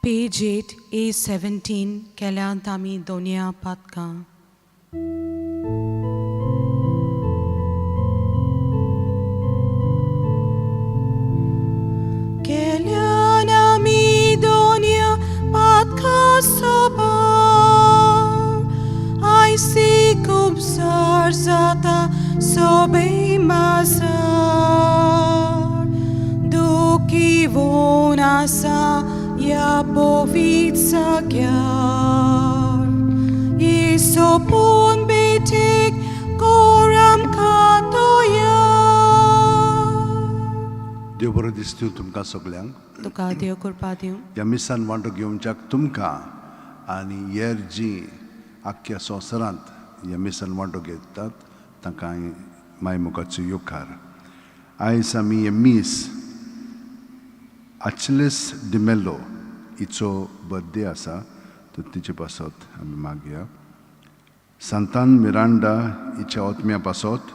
Page 8, A17, केल्यांत आमी दोनया पातकां. केल्यान आमी दोनया पातकां साबार, आयसी खुबसार जाता सोबे माजार. दुखी वोन आसा ह्या पवित्र जाग्यार, इसोपून बेटीक कोर आमकां तयार. देव बरो दिसतूं तुमकां सगल्यांक. तुका देव कृपा दिवं. ह्या मिसान वांटो घेवच्याक तुमकां आनी हेर जीं आख्ख्या संवसारांत ह्या मिसान वांटो घेतात तांकां माय मुखाचो येवकार. आयज आमी हें मीस आचलेस डिमेलो हिचो बर्थडे आसा तर तिचे पासत आमी मागया, सांतान मिरांडा हिच्या ओतम्या पासत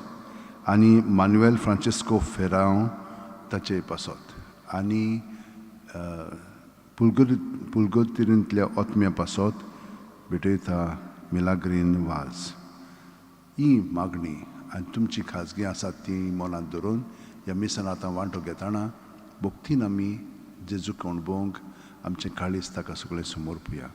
आनी मानुएल फ्रांसिस्को फेरांव ताचे पासत आनी पुलगुरी पुलगोतिरींतल्या ओतम्या पासत भेटयता मिलाग्रीन वाज. ही मागणी आनी तुमची खाजगी आसात ती मनांत धरून ह्या मिसान आतां वांटो घेतना भक्तीन आमी जेजूक अणभवंक आमचें काळीज ताका सगळें समर्पुया.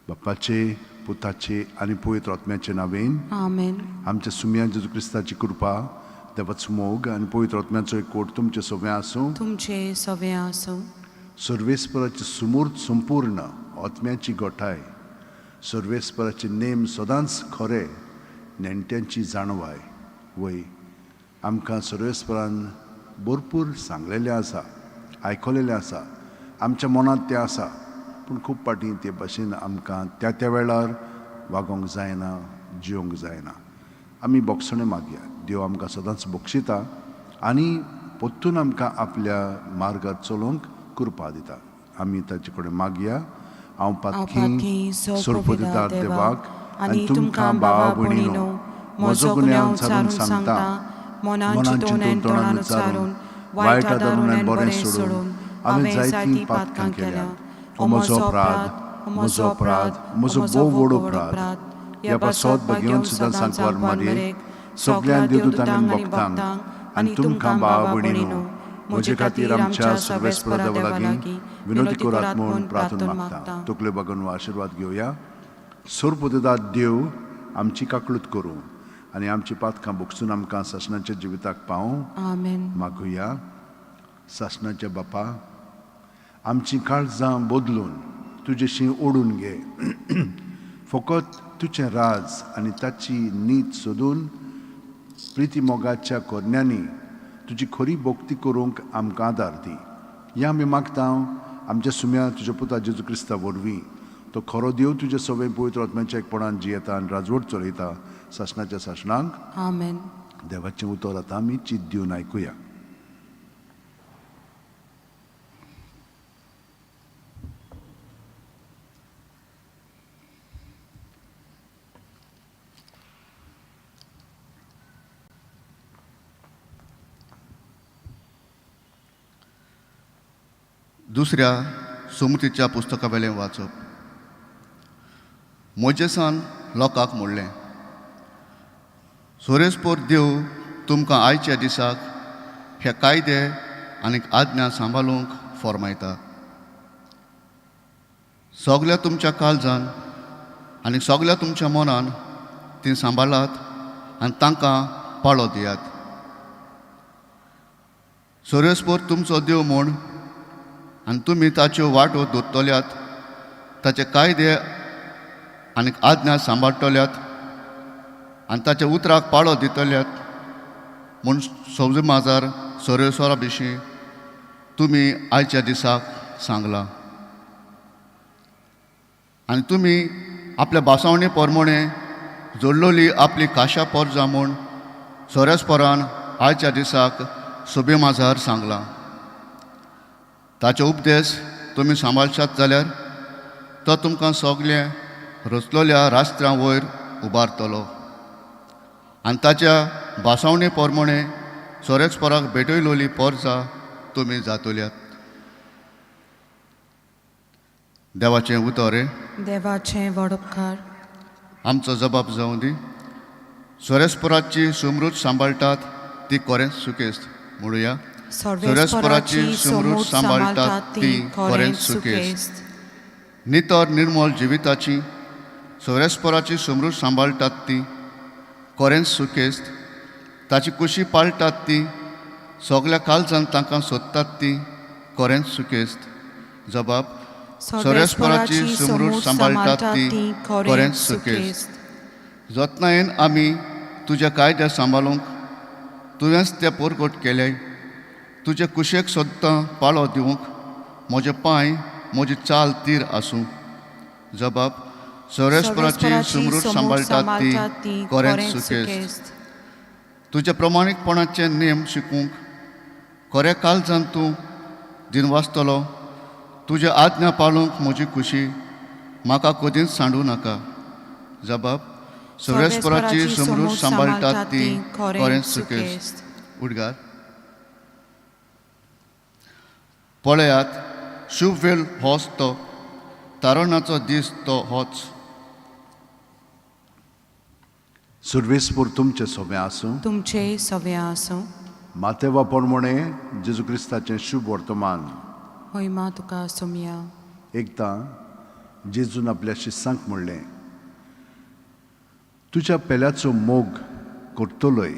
बाप्पाचे, पुताचे आनी पवित्र आत्म्याचे नांवेन. आमेन. आमच्या सुम्या जेजू क्रिस्ताची कृपा, देवाचो मोग आनी पवित्र आत्म्याचो एकवट तुमचे सगळें आसूं. तुमचे सगळें आसूं. सर्वेस्पराची सुमूर्त संपूर्ण आत्म्याची गोठाय, सर्वेस्पराचे नेम सदांच खरे, नेणट्यांची जाणवाय वय आमकां सर्वेस्परान भरपूर सांगलेलें आसा, आयकलेलें आसा, आमच्या मनांत तें आसा, पूण खूब फावटी ते भाशेन आमकां त्या त्या वेळार वागोवंक जायना, जियोंक जायना. आमी बोगसणें मागया. देव आमकां सदांच बक्षिता आनी परतून आमकां आपल्या मार्गार चलोवंक कृपा दिता. आमी ताचे कडेन मागया. हांव पातकी सोरपतिदार देवाक आनी तुमकां भावा भयणीनो म्हजो गुन्यांव उच्चारून सांगता, मनान चिंतून आनी तोंडान उच्चारून, वायट आदारून आनी बरें सोडून हांवें जायतीं पातकां केल्यात. हो म्हजो अपराध, म्हजो अपराध, म्हजो भोव व्हड अपराध. ह्या पासत भगेवन सुद्दां सांकवार मारयेक, सगळ्या देवदूतांक आनी भक्तांक आनी तुमकां भावा भयणीनो म्हजे खातीर आमच्या सर्वेस्परा देवा लागीं विनवती करात म्हूण प्रार्थना मागता. तकल्यो बागोवन आशिर्वाद घेवया. सोरपुतदार देव आमची काकळूत करूं आनी आमची पातकां भोगसून आमकां सासणाच्या जिविताक पावूं. आमेन. मागुया. सासणाच्या बापा, आमची काळजां बदलून तुजेशी ओडून घे. फकत तुजें राज आनी ताची नीत सोदून प्रिती मोगाच्या कोरण्यांनी तुजी खरी भक्ती करूंक आमकां आदार दी. ह्या आमी मागता आमच्या सुम्या तुज्या पुता जेजू क्रिस्ता वरवीं. तो खरो देव, तुज्या सगळें पवित्र आत्म्याच्या एकपणान जियेता आनी राजवट चलयता सासणाच्या सासणांक. आमेन. देवाचें उतर आतां आमी चित दिवन आयकुया. दुसऱ्या सुमतीच्या पुस्तका वेलें वाचप. मोजेसान लोकांक म्हणलें, सोरेस्पोर देव तुमकां आयच्या दिसाक हे कायदे आनी आज्ञा सांबाळूंक फॉर्मायता. सगल्या तुमच्या काळजान आनी सगल्या तुमच्या मनान ती सांबाळात आनी तांकां पाळो दियात. सोरेस्पोर तुमचो देव म्हूण आनी तुमी ताच्यो वाटो दवरतल्यात, ताचे कायदे आनी आज्ञा सांबाळटल्यात आनी ताच्या उतराक पाळो दितल्यात म्हूण सौज माजार सोरेस्वरा विशीं तुमी आयच्या दिसाक सांगलां. आनी तुमी आपल्या भासावणी प्रमाणे जोडलोली आपली काशा पोरजा म्हूण सोरेस्परान आयच्या दिसाक सोबे माजार सांगलां. ताचे उपदेश तुमी सांबाळशात जाल्यार तो तुमकां सगळें रचलोल्या राष्ट्रां वयर उबारतलो आनी ताच्या भासावणी प्रमाणे सोरेस्पराक भेटयलोली पोरजा तुमी जातल्यात. देवाचें उतर हें देवाचें वडपकार. आमचो जबाब जावं दी. सोरेस्पराची समृद्ध सांबाळटात ती कोरेंच सुकेस्त म्हणुया. सर्वेस्पराची समृद्ध सांबाळटात ती खरेंच सुखेस्त. नितर निर्मल जिविताची सोरेस्पराची समृद्ध सांबाळटात ती कोरेंच सुकेस्त. ताची कुशी पाळटात ती सगल्या काळजान तांकां सोदतात ती कोरेंच सुकेस्त. जबाब सर्वेस्पराची समृद्ध सांबाळटात ती खरेंच सुखेस्त. जतनायेन आमी तुज्या कायद्या सांबाळूंक तुवेंच ते पोरकोट केले. तुजे कुशेक सोदतां पाळो दिवंक म्हजे पांय म्हजी चाल तीर आसूं. जबाब सर्वेस्पराची सर्वेस्पराची समृद्ध समृद्ध सांबाळटात ती सांबाळटात ती कोरेंच खरेंच सुकेस्त. सुखेस्त. तुज्या प्रमाणीकपणाचे नेम शिकूंक खऱ्या काळजान तूं दिनवासतलो. तुज्या आज्ञा पाळूंक म्हजी खुशी म्हाका कदींच सांडूं नाका. जबाब सर्वेस्पराची सर्वेस्पराची समृद्ध समृद्ध सांबाळटात सांबाळटात ती ती खरेंच खरेंच सुकेस्त. सुखेस्त. उडगार. पळयात शुभ वेळ होच तो, तारणाचो दीस तो होच. सर्वेस्पर तुमचें सोबें आसूं. तुमचे सवे आसूं. मातेवा प्रमाणे जेजू क्रिस्ताचें शुभ वर्तमान. होयमा तुका सोमया. एकदां जेजून आपल्या शिस्सांक म्हणलें, तुज्या पेल्याचो मोग करतलोय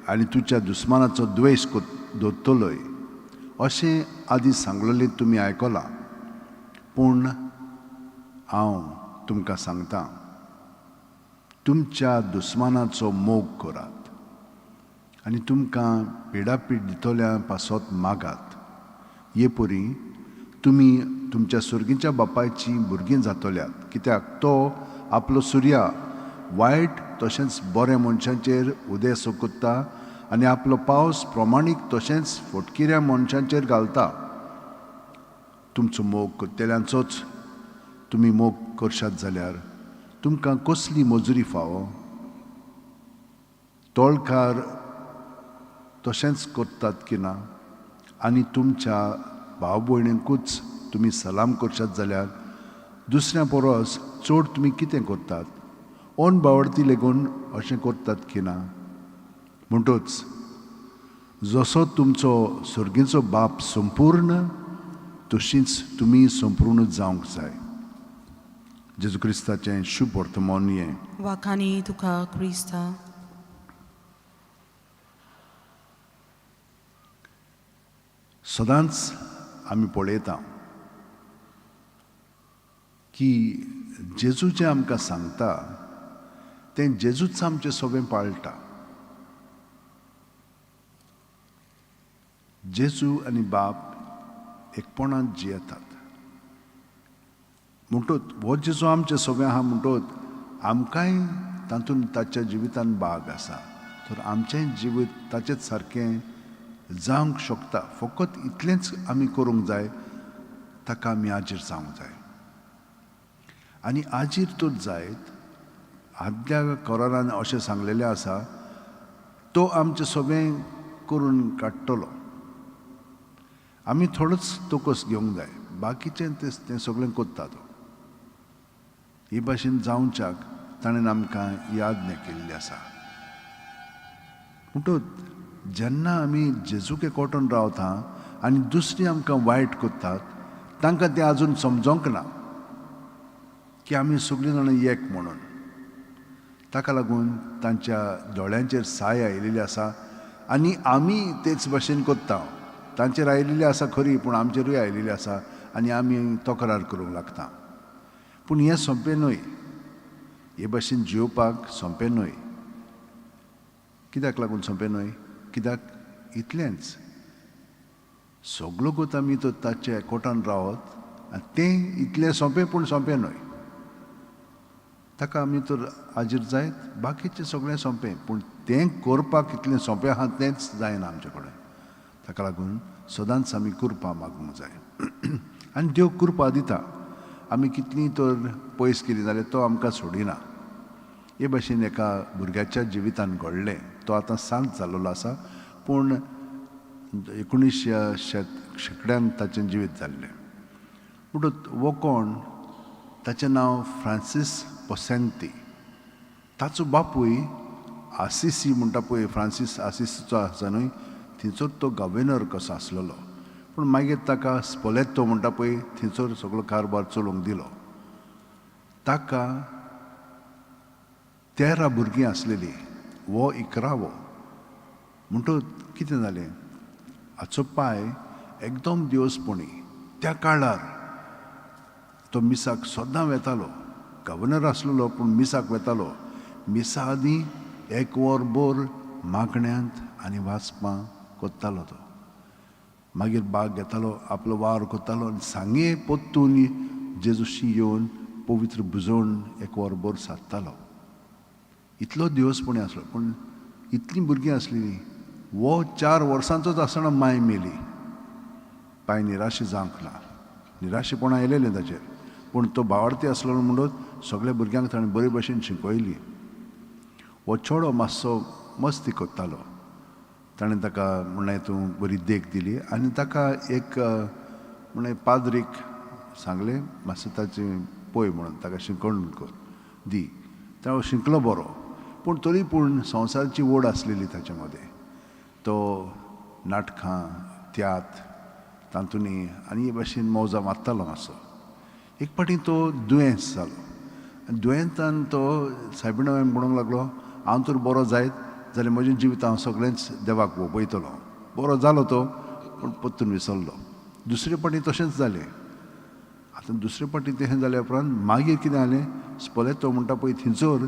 आनी तुज्या दुस्मानाचो द्वेश दवरतलोय अशें आदीं सांगलेलें तुमी आयकलां. पूण हांव तुमकां सांगतां, तुमच्या दुस्मानाचो मोग करात आनी तुमकां पिडापीड दितल्या पासत मागात. हे परी तुमी तुमच्या सर्गीच्या बापायचीं भुरगीं जातल्यात, कित्याक तो आपलो सुर्या वायट तशेंच बऱ्या मनशांचेर उदेसो करता आनी आपलो पावस प्रमाणीक तशेंच फटकिऱ्या मनशांचेर घालता. तुमचो मोग करतल्यांचोच तुमी मोग करशात जाल्यार तुमकां कसली मजुरी फावो? तोळकार तशेंच करतात की ना? आनी तुमच्या भाव भयणींकूच तुमी सलाम करशात जाल्यार दुसऱ्या परस चड तुमी कितें करतात? ओन बावडती लेगून अशें करतात की ना? म्हणटूच जसो तुमचो सर्गीचो बाप संपूर्ण तशीच तुमी संपूर्ण जावंक जाय. जेजू क्रिस्ताचें शुभ वर्तमान हें. वाखानी तुका क्रिस्ता. सदांच आमी पळयता की जेजू जें आमकां सांगता तें जेजूच आमचें सोबें पाळटा. जेजू आनी बाप एकपणांत जियेतात. म्हणटूच हो जेजू आमचें सोबें आहा म्हणटूच आमकांय तातूंत ताच्या जिवितान भाग आसा. तर आमचेंय जिवीत ताचेच सारकें जावंक शकता. फकत इतलेंच आमी करूंक जाय, ताका आमी आजीर जावंक जाय. आनी आजीर तर जायत आदल्या करारान अशें सांगलेलें आसा, तो आमचें सगळें करून काडटलो. आमी थोडोच तोकस घेवंक जाय, बाकीचें तें सगळें करता तो. ही भाशेन जावच्याक ताणें आमकां याद केल्ली आसा. म्हणटूच जेन्ना आमी जेजूके कोटून रावता आनी दुसरी आमकां वायट करतात, तांकां तें आजून समजोंक ना की आमी सगळीं जाणां एक म्हणून. ताका लागून तांच्या दोळ्यांचेर साय आयिल्ली आसा आनी आमी तेच भाशेन करता. तांचेर आयिल्ली आसा खरी, पूण आमचेरूय आयिल्ली आसा आनी आमी तक्रार करूंक लागता. पूण हें सोंपें न्हय, हे भाशेन जियोवपाक सोंपें न्हय. कित्याक लागून सोंपें न्हय? कित्याक इतलेंच सगलो गोत आमी तर ताच्या एकवटान रावत आनी तें इतलें सोंपें पूण सोंपें न्हय. ताका आमी तर हाजीर जायत, बाकीचें सगळें सोंपें, पूण तें करपाक इतलें सोंपें आहा तेंच जायना आमचे कडेन. ताका लागून सदांच आमी कृपा मागूंक जाय आनी देव कृपा दिता. आमी कितलीं तर पयस केली जाल्यार तो आमकां सोडिना. हे भाशेन एका भुरग्याच्या जिवितान घडलें. तो आतां सांत जाल्लो आसा, पूण 19व्या शेंकड्यान ताचें जिवीत जाल्लें. म्हणटूच हो कोण ताचें नांव फ्रांसीस पोसेंती. ताचो बापूय आसिसी म्हणटा पळय, फ्रांसीस आसिसीचो आसा न्हय, थंयसर तो गव्हर्नर कसो आसलेलो. पूण मागीर ताका स्पोलेत्तो म्हणटा पळय थंयसर सगळो कारभार चलोवंक दिलो. ताका 13 भुरगीं आसलेलीं, हो 11वो. म्हणटकच कितें जालें, हाचो पाय एकदम देवसपणी त्या काळार तो मिसाक सदां वेतालो. गव्हर्नर आसलेलो पूण मिसाक वेतालो. मिसा आदीं 1 वर भर मागण्यांत आनी वाचपां कोत्तालो तो. मागीर बाग घेतालो, आपलो वावर कोत्तालो आनी सांगे पोत्तून जेजूशी येवन पवित्र भुजवण 1 वर भर सादतालो. इतलो देवसपणी आसलो. पूण इतलीं भुरगीं आसलेलीं. हो 4 वर्सांचोच आसतना माय मेली. पाय निराशे जावंक ना, निराशेपणां आयलेलें ताचेर. पूण तो भावार्थी आसलो म्हणून सगल्या भुरग्यांक ताणें बरे भशेन शिकयली. हो चेडो मातसो मस्ती करतालो. ताणें ताका म्हणलें तूं बरी देख दिली आनी ताका एक म्हणलें पाद्रीक सांगलें मातसो ताचें पळय म्हणून, ताका शिकवण कर दी. तो शिकलो बरो, पूण तरी पूण संवसाराची ओड आसलेली ताचे मदें. तो नाटकां, तियात्र तातूंनी आनी हे भाशेन मौजा मारतालो मातसो. एक फावटी तो दुयेंस जालो. दुयेंतान तो सायबिणा म्हणूंक लागलो, हांव तर बरो जायत जाल्यार म्हजें जिवीत हांव सगळेंच देवाक वपयतलो. बरो जालो तो, पूण परतून विसरलो. दुसरे फावटी तशेंच जालें. आतां दुसरे फावटी तशें जाल्या उपरांत मागीर कितें जालें, स्पोलेतो म्हणटा पळय थंयसर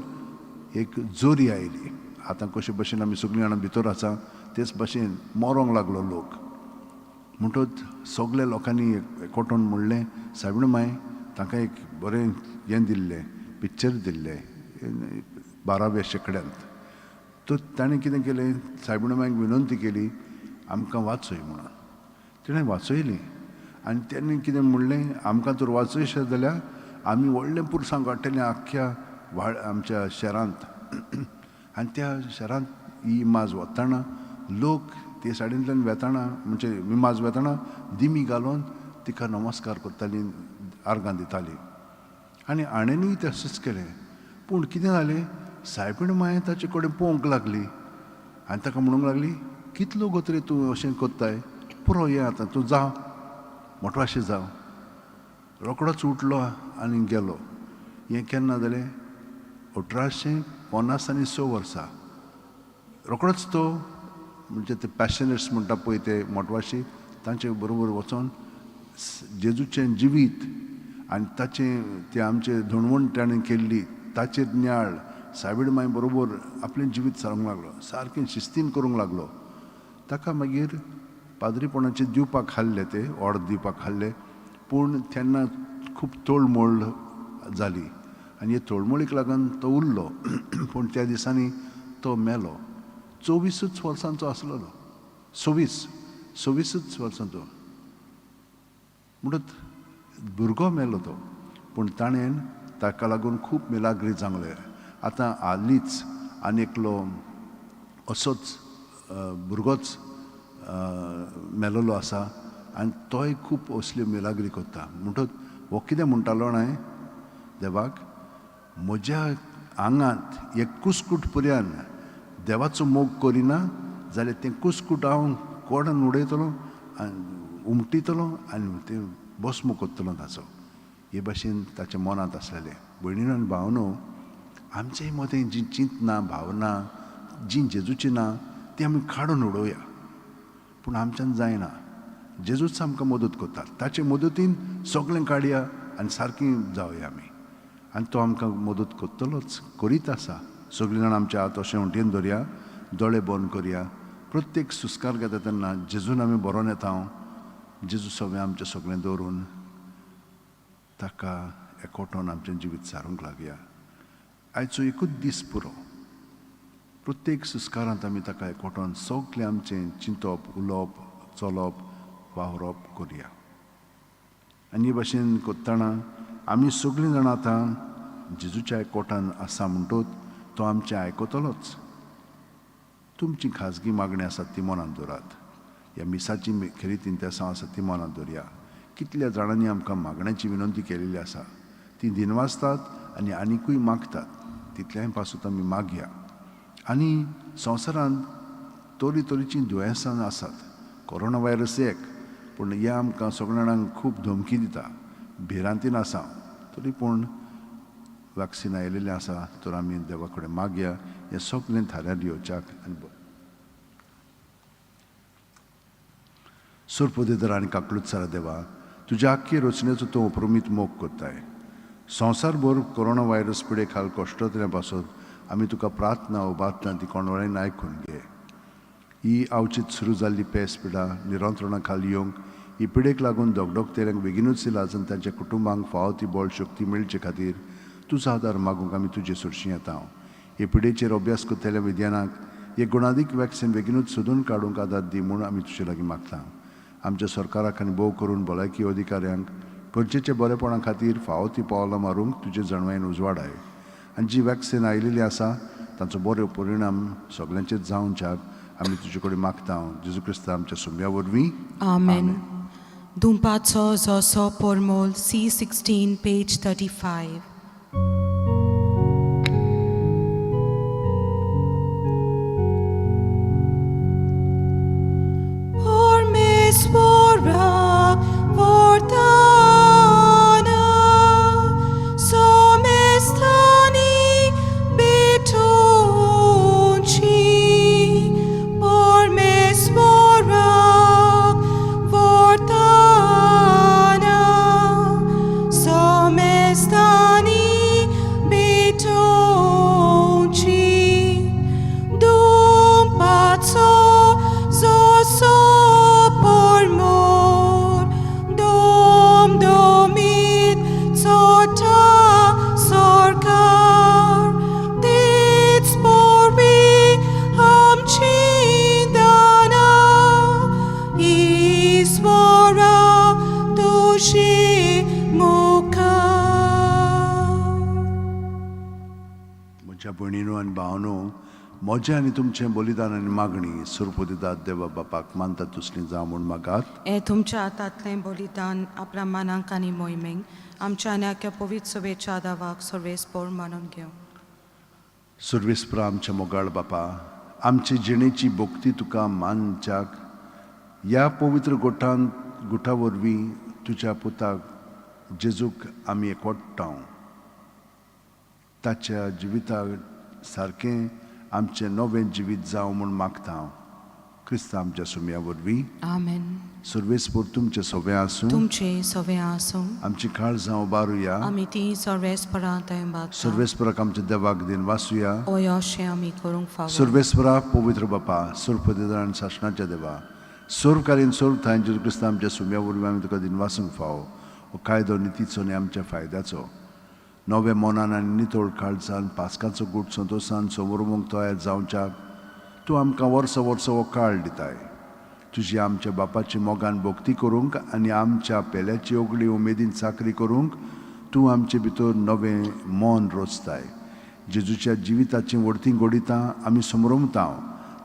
एक जोरी आयली. आतां कशे भशेन आमी सगळीं जाणां भितर आसा तेच भशेन मरोंक लागलो लोक. म्हणटकच सगल्या लोकांनी एकवटून म्हणलें, सायबीण माय तांकां एक बरें हें दिल्लें, पिक्चर दिल्लें 12व्या शेंकड्यांत. तर ताणें कितें केलें, सायबीण मायक विनंती केली आमकां वाचय म्हणून. तिणें वाचयली आनी तेणें कितें म्हणलें, आमकां तर वाचयशें जाल्यार आमी व्हडलें पुरसांव काडटलें आख्ख्या आमच्या शहरांत. आनी त्या शहरांत ही इमाज वतना लोक ते सायडींतल्यान वेताना, म्हणजे इमाज वेताना दिमी घालून तिका नमस्कार करताली, आर्गां दिताली. आनी हाणेनूय तशेंच केलें. पूण कितें जालें, सायबीण माय ताचे कडेन पळोवंक लागली आनी ताका म्हणूंक लागली, कितलो गो तरी तूं अशें करताय, पुरो हें आतां तूं जा मोटवाशें जावं. रोकडोच उठलो आनी गेलो. हें केन्ना जालें, 1856 वर्सा. रोकडोच तो म्हणजे ते पॅशनर्स म्हणटा पळय ते मोटवाशी, तांचे बरोबर वचोन जेजूचें जिवीत आनी ताचें तें आमचें धोणवण ताणें केल्ली ताचेर नियाळ सायबीण माय बरोबर आपलें जिवीत सारूंक लागलो, सारकें शिस्तीन करूंक लागलो. ताका मागीर पाद्रीपणाचें दिवपाक हाडलें, ते ऑर्डर दिवपाक हाडलें. पूण तेन्ना खूब तोळमोळ जाली आनी हे तोळमोळीक लागून तो उरलो. पूण त्या दिसांनी तो मेलो. 24 वर्सांचो आसलेलो, 26 वर्सांचो. म्हणटच भुरगो मेलो तो. पूण ताणें ताका लागून खूब मिलाग्री जांगले. आतां हालींच आनी एकलो असोच भुरगोच मेलोलो आसा आनी तोय खूब असल्यो मिलाग्री करता. म्हणटच हो कितें म्हणटालो न्हय देवाक, म्हज्या आंगांत एक कुसकूट पर्यान देवाचो मोग करिना जाल्यार तें कुसकूट हांव कोडान उडयतलो आनी उमटितलो आनी तें भस्म करतलो ताचो. हे भाशेन ताच्या मनांत आसलेलें. भयणीनो आनी भावनो, आमचे मदें जीं चिंतनां भावना जीं जेजूची ना ती आमी काडून उडोवया. पूण आमच्यान जायना. जेजूच आमकां मदत करता. ताचे मदतीन सगळें काडया आनी सारकी जावया आमी. आनी तो आमकां मदत करतलोच, करीत आसा. सगळीं जाणां आमच्या हात अशें उंटयेन धरया, दोळे बंद करया. प्रत्येक सुस्कार घेता तेन्ना जेजून आमी बरोवन येता. जेजू सगळें आमचें सगळें दवरून ताका एकवटोन आमचें जिवीत सारूंक लागया. आयचो एकूच दीस पुरो. प्रत्येक सुस्कारांत आमी ताका एकवटोन सगळें आमचें चिंतप, उलोवप, चलप, वावरप करया. आनी हे भाशेन करतना आमी सगळीं जाणां आतां जेजूच्या एकवटान आसा म्हणटूच तो आमचें आयकतलोच. तुमची खाजगी मागणी आसात ती मनांत दवरात. ह्या मिसाची खेरीत इंतेसांव आसा ती मनांत दवरया. कितल्या जाणांनी आमकां मागण्याची विनंती केलेली आसा तीं दिनवासतात आनी आनिकूय मागतात. तितल्याय पासत आमी मागया. आनी संवसारांत तरी तरेचीं दुयेंसां आसात. कोरोना व्हायरस एक, पूण हें आमकां सगळ्या जाणांक खूब धमकी दिता. भिरांतीन आसा तरी पूण वॅक्सिन आयिल्लें आसा तर आमी देवा कडेन मागया हें सगळें थाऱ्यार येवच्याक. आनी सोरपोदेदर आनी काकलुत्सारा देवा, तुज्या आख्खे रचनेचो तूं अप्रमीत मोग करताय. संवसारभर कोरोना व्हायरस पिडे खाल कश्टतल्या पासत आमी तुका प्रार्थना उबारता ती कोणवाळेन आयकून घे. ही आवचीत सुरू जाल्ली पेस पिडा निरंत्रणा खाल येवंक, ही पिडेक लागून दगदगतेल्यांक बेगीनूच इलाज आनी तांच्या कुटुंबांक फावो ती बळ शक्ती मेळचे खातीर तुजो आदार मागूंक आमी तुजे सरशीं येता. हे पिडेचेर अभ्यास करतल्या विज्ञानाक हे गुणादीक वॅक्सिन बेगीनूच सोदून काडूंक आदार दी म्हूण आमी तुजे लागीं मागता. आमच्या सरकाराक आनी भोव करून भलायकी अधिकाऱ्यांक गरजेच्या बरेपणा खातीर फावो ती पावलां मारूंक तुजे जाणवायेन उजवाडाय. आनी जी वॅक्सिन आयिल्ली आसा तांचो बरो परिणाम सगल्यांचेर जावच्याक आमी तुजे कडेन मागता. जेजू क्रिस्ता आमच्या सुम्या वरवीं. आमेन. दुंपाचो जोसो पोरमोल C16 page 35. परमेश्वरा वरदाना सोमेस्थानी बेटोची. परमेश्वरा वरदाना सोमेस्थानी बेटोची. दुंपाचो जोसो पोरमोर दोम दोमीत चोटा सरकार तेच पोरवी आमची दाना ईश्वरा तुजी मुखार. म्हज्या भयणीनो आनी भावनो, म्हजें आनी तुमचें बलिदान आनी मागणी सुरपुदिदात देवा बापाक मानता तसली जावं म्हूण मागात. हें तुमच्या हातांतलें बलिदान आपल्या मनाक आनी मोहिमेक आमच्या आनी आख्या पवित्र सभेच्या दावाक सर्वेस्पोर मानून घेवं. सुर्वेस्परा आमच्या मोगाळ बापा, आमचे जिणेची भक्ती तुका मानच्याक ह्या पवित्र गोठान गुठा वरवीं तुज्या पुताक जेजूक आमी एकवडटा. ताच्या जिविता सारकें आमचें नवें जिवीत जावं म्हूण मागता. क्रिस्ता आमच्या सुम्या वरवीं. आमेन. सुर्वेस्पोर तुमचें सगळें आसूं. तुमचें सगळें आसूं. आमची काळजां उबारुया. आमी ती सर्वेस्परा थंय बाता. सर्वेस्पराक आमच्या देवाक दिन वासूया. ओय अशें आमी करूंक फावो. सर्वेस्परा पवित्र बापा, सर्वपदेदार आनी सासणाच्या देवा, सर्वकालीन सर्व थांय जेजू क्रिस्ता आमच्या सुम्या वरवीं आमी तुका दिन वासूंक फावो. हो कायदो नितीचो आनी आमच्या फायद्याचो. नव्या मनान आनी नितळ काळजान पास्काचो गूट संतोशान समोरमूंक तयार जावच्याक तूं आमकां वर्सा वर्सा हो काळ दिताय. तुजी आमच्या बापाची मोगान भक्ती करूंक आनी आमच्या पेल्याची ओगळी उमेदीन चाकरी करूंक तूं आमचे भितर नवें मन रोचताय. जेजूच्या जिविताचीं वडतीं घडितां आमी समरमता.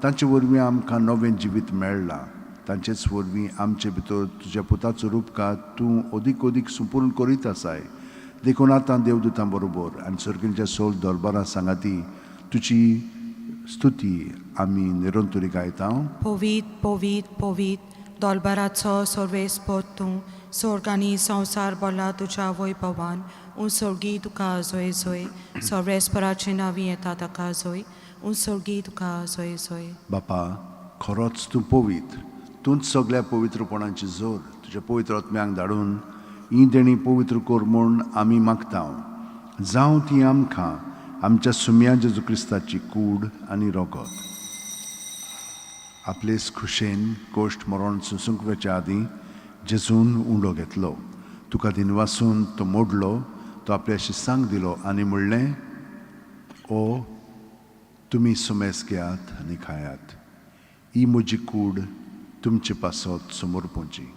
तांचे वरवीं आमकां नवें जिवीत मेळ्ळां. तांचेच वरवीं आमचे भितर तुज्या पुताचो रुपकार तूं अदीक अदीक संपूर्ण करीत आसाय. देखून आतां देवदूतां बरोबर आनी सर्गीच्या सोल दरबारां सांगाती तुजी स्तुती आमी निरंतरी गायता. पवीत पवीत पवीत दोलबाराचो सर्वेस्पोर तूं स्वर्ग आनी संवसार भरला तुज्या वैभवान. उं स्वर्गी तुका जोय जोय. सर्वेस्पराचे नांवी येता ताका जोय. उं स्वर्गी तुका जोय जोय. बापा, खरोच तूं पवित्र, तूंच सगळ्या पवित्रपणाची जोर. तुज्या पवित्र आत्म्यांक धाडून ही देणी पवित्र कर म्हूण आमी मागता. जावं ती आमकां आमच्या सुम्या जेजू क्रिस्ताची कूड आनी रगत. आपलेच खुशेन कोश्ट मरण सुसूंक वचच्या आदीं जेजून उंडो घेतलो, तुका दिनवासून तो मोडलो, तो आपल्या शिसांक दिलो आनी म्हणलें, ओ तुमी सुमेस घेयात आनी खायात, ही म्हजी कूड तुमचे पासत समर्पूची.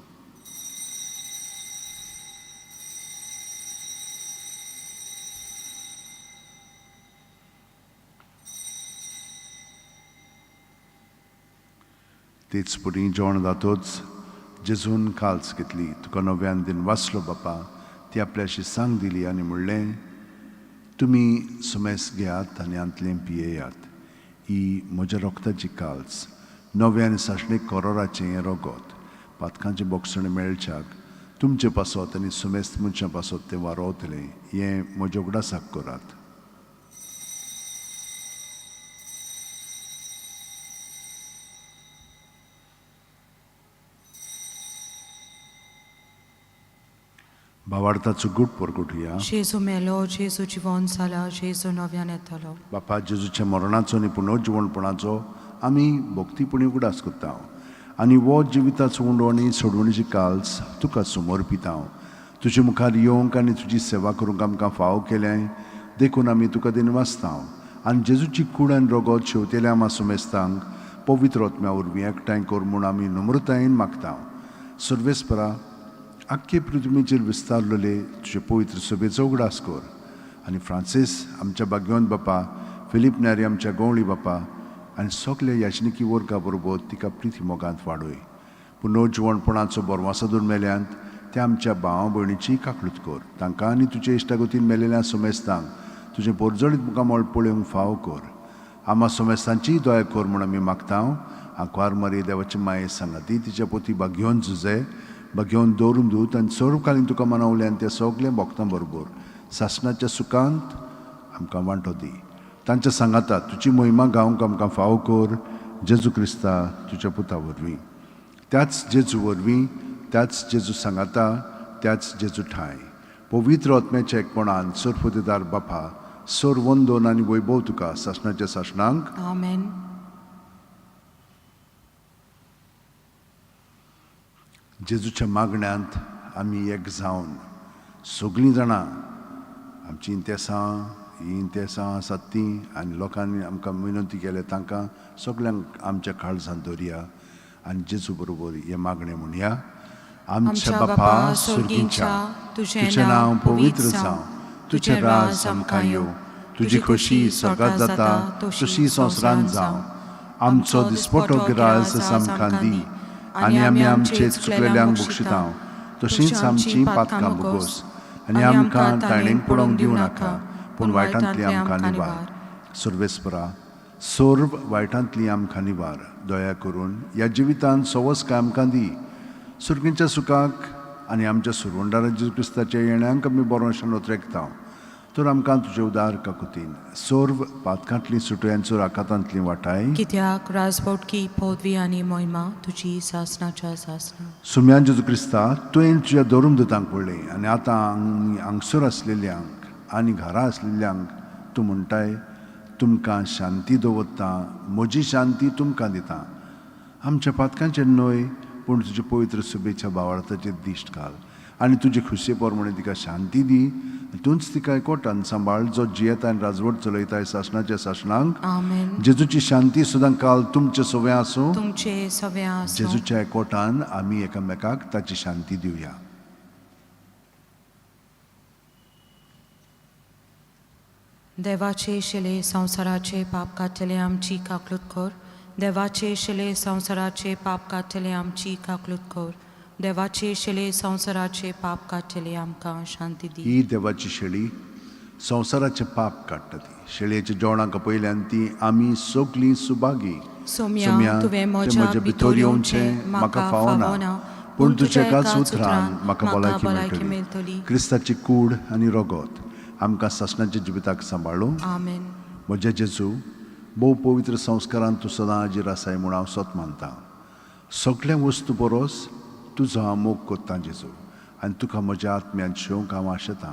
तेच परी जेवण जातोच जेजून काल्स घेतली, तुका नव्यान दिन वाचलो बापा, ती आपल्या शिसांक दिली आनी म्हणलें, तुमी सुमेस घेयात आनी हांतलें पियेयात. ही म्हज्या रोगताची काल्स, नवें आनी सासणीक कोरोराचें हें रोगत. पातकांचें बोगसणें मेळच्याक तुमचे पासत आनी सुमेस्त मनशां पासत तें वारोवतलें. हें म्हज्या उगडासाक करात. भावार्थाचो गूट परगटुया. जेजू मेलो, जेजू जिवन जाला, जेजू नव्यान येतलो. बापा, जेजूच्या मरणाचो आनी पुनर्जिवणपणाचो आमी भक्तीपणी उगडास करता आनी हो जिविताचो उंडो आनी सोडवणीची काल्स तुका समर्पिता. तुजे मुखार येवंक आनी तुजी सेवा करूंक आमकां फावो केलें देखून आमी तुका दिनवासता आनी जेजूची कूड आनी रगत शेवतेल्या आमा सुमेस्तांक पवित्र आत्म्या वरवीं एकठांय कर म्हूण आमी नम्रतायेन मागता. सर्वेस्परा, आख्खे पृथ्वीचेर विस्तारलेले तुजे पवित्र सभेचो उगडास कर आनी फ्रांसीस आमच्या भाग्यवंत बापा, फिलीप न्यारी आमच्या गवळी बापा आनी सगल्या याचनिकी वर्गा बरोबर तिका प्रिती मोगांत वाडय. पुनर्जिवणपणाचो बरवासादूर मेल्यांत त्या आमच्या भावा भयणीची काकळूत कर. तांकां आनी तुजे इश्टागतीन मेलेल्या सोमेस्तांक तुजें पोरजळीत मुखामळ पळोवंक फावो कर. आमा सोमेस्तांचीय दया कर म्हूण आमी मागता. आंकवार मारी देवाची माये सांगाती तिच्या पोती भाग्योवन झुजे भाग्योवन दवरून दूत आनी सर्वकालीन तुका मनवले आनी त्या सगल्या भक्तां बरोबर सासणाच्या सुखांत आमकां वांटो दी. तांच्या सांगाता तुजी मोहिमा गावंक आमकां फावो कर. जेजू क्रिस्ता तुज्या पुता वरवीं, त्याच जेजू वरवीं, त्याच जेजू सांगाता, त्याच जेजू ठांय पवित्र आत्म्याच्या एकपणान सर्वफुदेदार बापा, सर वंदन आनी वैभव तुका सासणाच्या सासणांक. आमेन. जेजूच्या मागण्यांत आमी एक जावन सगळीं जाणां आमची इंतेसां ही इंतेसां आसात तीं आनी लोकांनी आमकां विनंती केल्या तांकां सगल्यांक आमच्या काळजांत दवरया आनी जेजू बरोबर हें मागणें म्हणया. आमच्या बापा सुर्गींच्या, तुजें नांव पवित्र जावं, तुजें राज आमकां येवं, तुजी खोशी स्वर्गात जाता तशी संवसारांत जावं. आमचो दिसपटो गिरास आमकां दी आनी आमी आमचे चुकलेल्यांक बक्षिता तशींच आमची पातकां भोगोस आनी आमकां ताणें पडोवंक दिवं नाका, पूण वायटांतली आमकां निवार. सर्वेस्परा, सर्व वायटांतली आमकां निवार. दया करून ह्या जिवितांत सवस काय आमकां दी. सुर्गींच्या सुखाक आनी आमच्या सुरवंडारा जेजू क्रिस्ताच्या येण्यांक आमी बरो नोत्रेकता. तर आमकां तुजे उदार काकुतीन सर्व पातकांतली सुटयांचो राखातांतली वाटाय. कित्याक राजवटकी पदवी आनी मोहिमा तुजी सासणाच्या सासणा. सुम्यान जेजू क्रिस्ता, तुवें तुज्या धरून दुतांक पडलें आनी आतां हांगसर आसलेल्यांक आनी घरा आसलेल्यांक तूं म्हणटाय, तुमकां शांती दवरता, म्हजी शांती तुमकां दिता. आमच्या पातकांचेर न्हय पूण तुजे पवित्र सुबेच्या भावार्थाचेर दिश्ट घाल आनी तुजे खुशये प्रमाणे तिका शांती दी. तूंच तिका एकवटान सांबाळ जो जियेता आनी राजवट चलयताय सासणाच्या सासणांक. आमेन. जेजूची शांती सुद्दां काल तुमचे सवे आसूं. तुमचे सवे आसूं. जेजूच्या एकवटान आमी एकामेकाक ताची शांती दिवया. देवाचे शिले संवसाराचे पाप काडटले आमची काकलूत कर. देवाचे शिले संवसाराचे पाप काडटले आमची काकलूत कर. देवाचे शिले संवसाराचे पाप काडटले आमकां शांती दी. ही देवाची शेळी संवसाराचें पाप काडटा. ती शेळयेच्या जेवणाक पयल्यान ती आमी सगलीं सुभागी. सोम्या, तुवें म्हज्या भितर येवचें म्हाका फावना, पूण तुज्या एकाच उतरान म्हाका भलायकी मेळटली. क्रिस्ताची कूड आनी रगत आमकां सासणाच्या जिविताक सांबाळूं. आमेन. म्हज्या जेजू, भोव पवित्र संस्कारान तूं सदां हाजीर आसाय म्हूण हांव सत मानता. सगल्या वस्तू परस तुजो हांव मोग कोत्तां जेजू आनी तुका म्हज्या आत्म्यान शेवंक हांव आशेतां.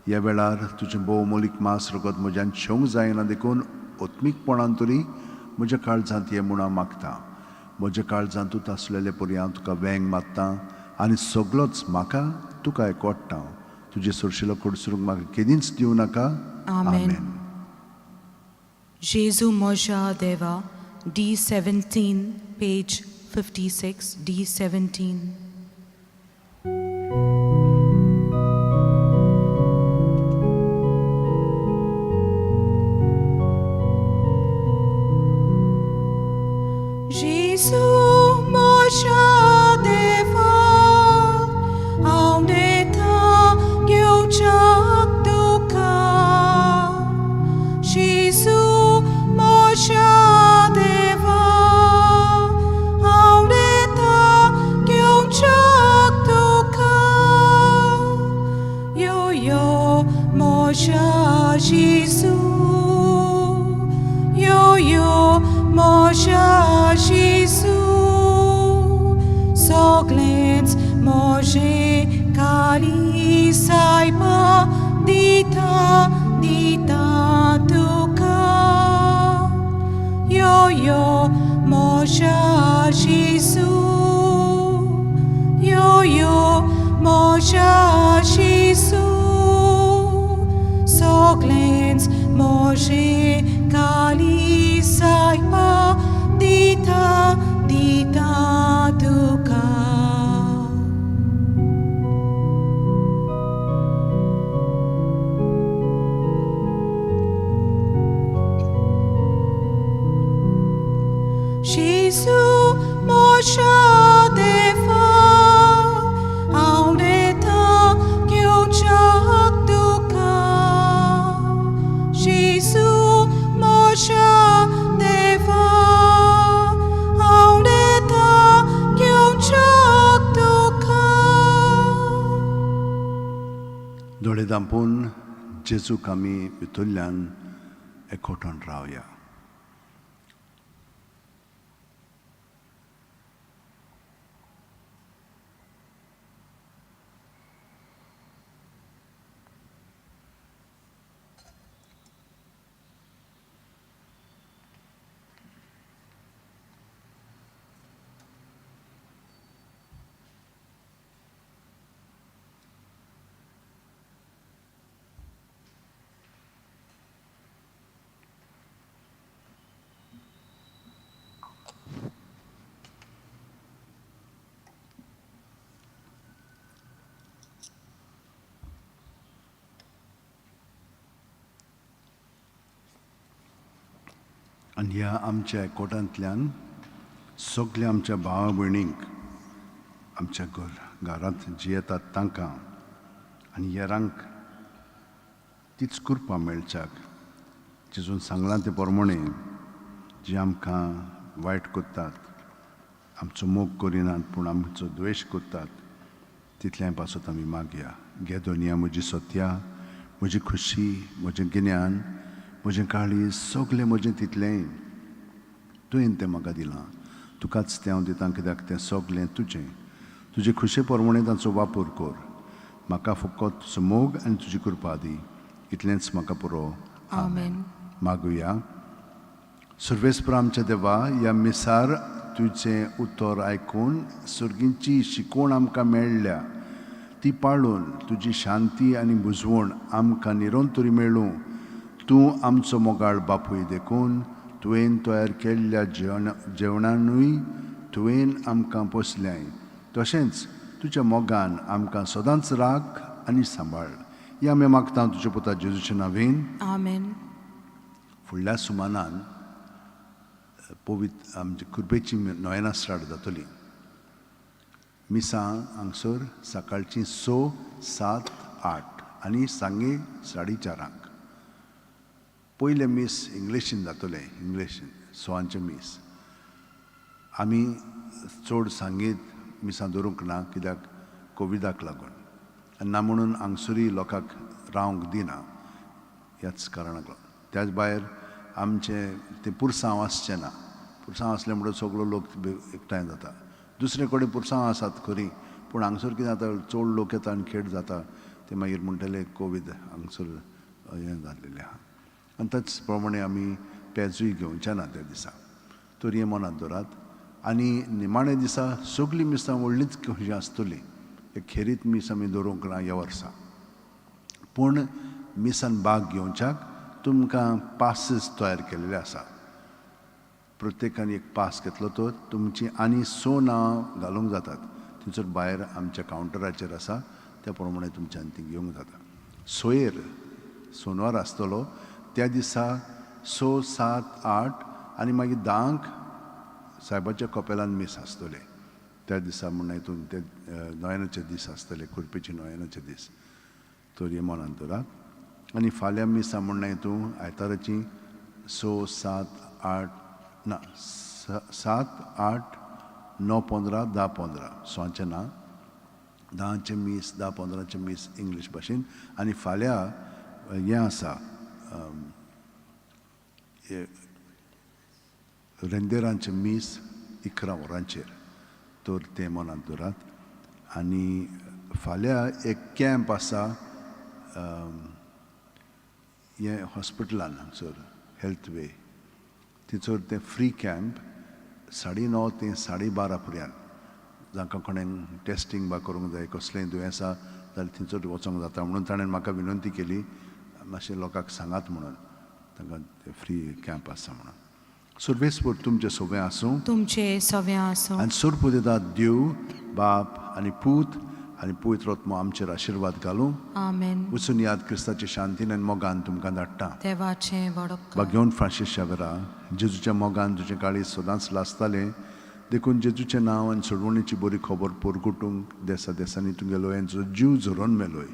ह्या वेळार तुजें भोव मोलीक मांस रगत म्हज्यान शेवंक जायना देखून आत्मीकपणान तरी म्हज्या काळजांत ये म्हूण हांव मागतां. म्हज्या काळजांत तूं आसलेले परी हांव तुका वेंग मारतां आनी सगलोच म्हाका तुका एकवट्टा. तुजे सोरशिलो कडसरूंक म्हाका केदींच दिवं नाका. आमेन. जेजू म्हज्या देवा. D17, page 56, D17. Jésus म्हज्या देवा, हांव येता यो म्हज्या जेजू, यो यो म्हज्या जेजू, सगळेंच म्हजें काळीज सायबा दिता दिता तुका. यो यो म्हज्या जेजू, यो यो म्हज्या जेजू, सगळेंच म्हजें काळीज सायबा दिता दिता तुका. जेजू म्हज्या देवा, हांव येता घेवच्याक तुका. जेजू म्हज्या देवा, हांव येता घेवच्याक तुका. दोळे धांपून जेजूक आमी भितरल्यान एकवटून रावया. आनी ह्या आमच्या एकवटांतल्यान सगल्या आमच्या भावा भयणींक, आमच्या घरांत जी येतात तांकां आनी हेरांक तीच कृपा मेळच्याक जेजून सांगलां तें प्रमाणे, जी आमकां वायट करतात, आमचो मोग करिनात पूण आमचो द्वेश करतात, तितल्यां पासत आमी मागया. घे दोनया म्हजी सत्या, म्हजी खुशी, म्हजें गिन्यान, म्हजें काळीज, सगलें म्हजें तितलेंय तुवें तें म्हाका दिलां, तुकाच तें हांव दितां, कित्याक तें सगलें तुजें. तुजे खुशे प्रमाणे तांचो वापर कर. म्हाका फकत तुजो मोग आनी तुजी कृपा दी, इतलेंच म्हाका पुरो. आमेन. मागुया. सर्वेस्पर आमच्या देवा, ह्या मिसार तुजें उतर आयकून सर्गींची शिकवण आमकां मेळ्ळ्या, ती पाळून तुजी शांती आनी बुजवण आमकां निरंतरी मेळूं. तूं आमचो मोगाळ बापूय देखून तुवें तयार केल्ल्या जेवणानूय तुवें आमकां पोसल्याय, तशेंच तुज्या मोगान आमकां सदांच राख आनी सांबाळ. ह्या आमी मागता तुज्या पुता जेजूच्या नांवेन. आमेन. फुडल्या सुमानान पवित्र आमची कृपेची नोयना स्टार्ट जातली. मिसां हांगसर सकाळची 6, 7, 8 आनी सांगे 4:30. पयलें मीस इंग्लिशीन जातलें, इंग्लिशीन 6 मीस. आमी चड सांगीत मिसां दवरूंक ना, कित्याक कोविडाक लागून, आनी ना म्हणून हांगसरूय लोकांक रावंक दिना ह्याच कारणाक लागून. त्याच भायर आमचें तें पुरसांव आसचें ना, पुरसांव आसलें म्हणटकच सगळो लोक एकठांय जाता. दुसरे कडेन पुरसांव आसात खरी, पूण हांगसर कितें जाता, चड लोक येता आनी खेळ जाता, ते मागीर म्हणटले कोवीड हांगसर हें जाल्लेलें आहा. आनी त्याच प्रमाणे आमी पेजूय घेवचें ना त्या दिसा, तर हें मनांत दवरात. आनी निमाणे दिसा सगळीं मिसां व्हडलीच कशी आसतलीं, एक खेरीत मीस आमी दवरूंक ना ह्या वर्सा. पूण मिसान भाग घेवच्याक तुमकां पासीस तयार केल्ले आसा. प्रत्येकान एक पास घेतलो तर तुमची आनी 100 नांवां घालूंक जातात. थंयसर भायर आमच्या कावंटराचेर आसा, त्या प्रमाणे तुमच्यान ती घेवंक जाता. सोयर सोनवार आसतलो त्या दिसा 6, 7, 8 आनी मागीर 10 सायबाच्या कपेलान मीस आसतलें. त्या दिसा म्हण हितून ते नोयनाचे दीस आसतले, कुरपेचे नोयनाचे दीस. तर हें मनांत दवरात. आनी फाल्यां मिसां म्हण हितून आयताराची 6, 7, 8 ना 7, 8, 9, 15, 10, 15 सोंचें ना. 10चें मीस, 10:15चें मीस इंग्लीश भाशेन. आनी फाल्यां हें आसा, रेंदेरांचें मीस 11 वरांचेर, तर तें मनांत दवरात. आनी फाल्यां एक कॅम्प आसा हें हॉस्पिटलान हांगसर हेल्थ वे, थंयसर तें फ्री कॅम्प 9:30 ते 12:30 पर्यंत. जांकां कोणें टेस्टींग बा करूंक जाय, कसलेंय दुयेंस आसा जाल्यार थंयसर वचोंक जाता म्हणून ताणें म्हाका विनंती केली, मातशें लोकांक सांगात म्हणून, तांकां फ्री कॅम्प आसा म्हणून. सर्वेस्पर तुमचें सोबें आसूं, तुमचे सव्या आसूं. आनी सोरपुदेदात देव बाप आनी पूत आनी पवित्र आत्मो आमचेर आशिर्वाद घालूं. आमेन. वचून याद क्रिस्ताचे शांतीन आनी मोगान तुमकां धाडटा. देवाचें वडपकार. भाग्यवंत फ्रांसीस शावेरा, जेजूच्या मोगान तुजें काळीज सदांच लासतालें, देखून जेजूचें नांव आनी सोडवणीची बरी खबर पोरगुटूंक देसा देसांनी तुगेलो यांचो जीव झरोवन मेलोय.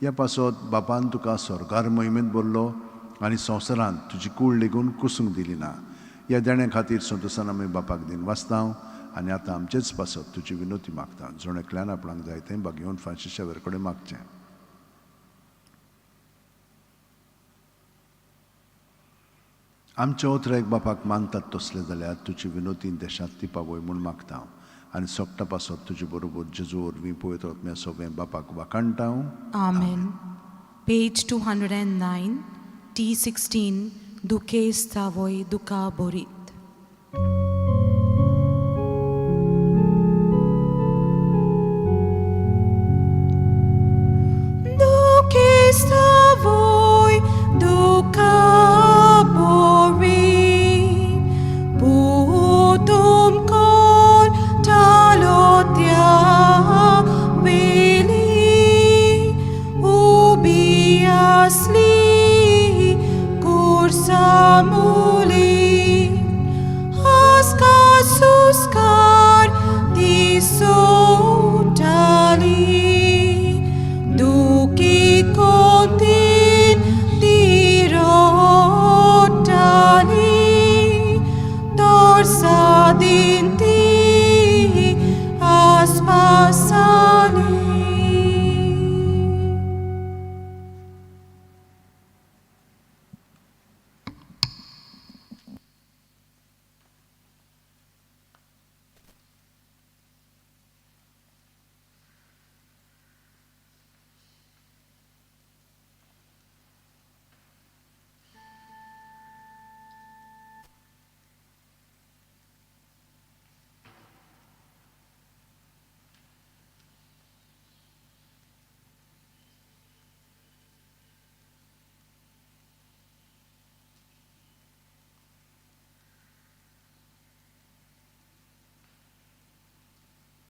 ह्या पासत बापान तुका स्वर्गार मोहिमेंत भरलो आनी संवसारांत तुजी कूड लेगून कुसूंक दिली ना. ह्या देण्या खातीर संतोसान आमी बापाक दिन वाचता आनी आतां आमचेच पासत तुजी विनोती मागता. जण एकल्यान आपणाक जाय तें भाग्यवंत फ्रांसीस शावेर कडेन मागचें. आमच्या ओतराक बापाक मानतात तसलें जाल्यार तुजी विनोती देशांत ती पावय म्हूण मागता हांव. आनी सोगटा पासत तुजे बरोबर जेजू वरवीं पवित्र आत्म्या सोबें बापाक वाखाणटा हांव. आमेन. पेज 209, T16, दुखेस्त आवय दुका बोरीत. दुखेस्त आवय दुका बोरीत, पुतुम कोल टालो त्या वेली, उबी आसली कुर्सा मुली, आस्का सुस्कार दिसोताली.